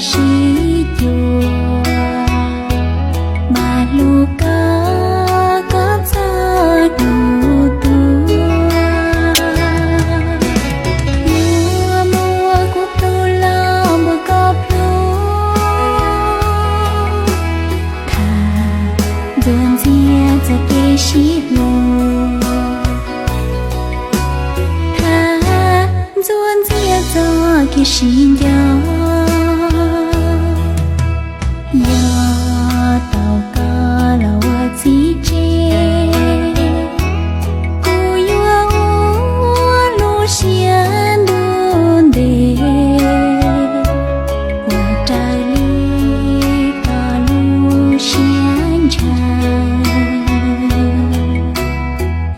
sib cuag, mas hlub koj, koj txog hnub tuag. Yuav muab kuv tus loj npuab koj plhu, tham ntxuav ntxias txoj kev sib hlub, tham ntxuav ntxias txoj kev sib nco. Yog tau koj los ua txiv tsev, kuv yuav ua lub siab ntuj ntev, ua raws li koj lub siab ntshaw.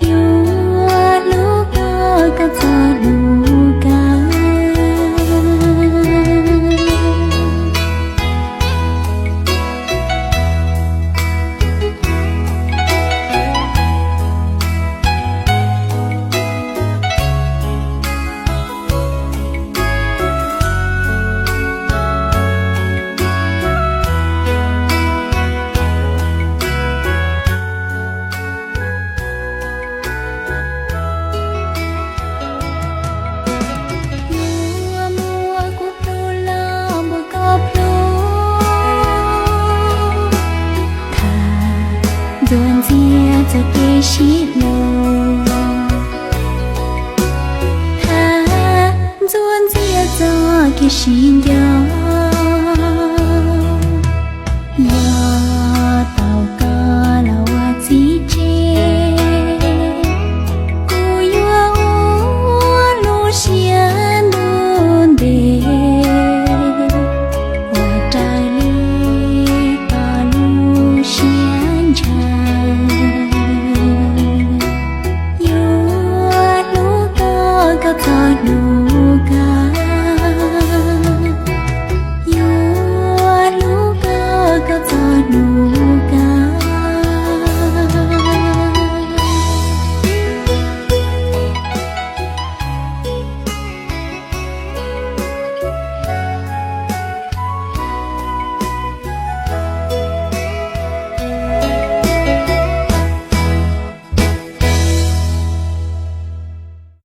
Yuav hlub koj, koj txog hnub kawg. Yuav muab kuv tus loj npuab koj plhu, tham ntxuav ntxias txoj kev sib hlub, tham ntxuav ntxias txoj kev sib nco.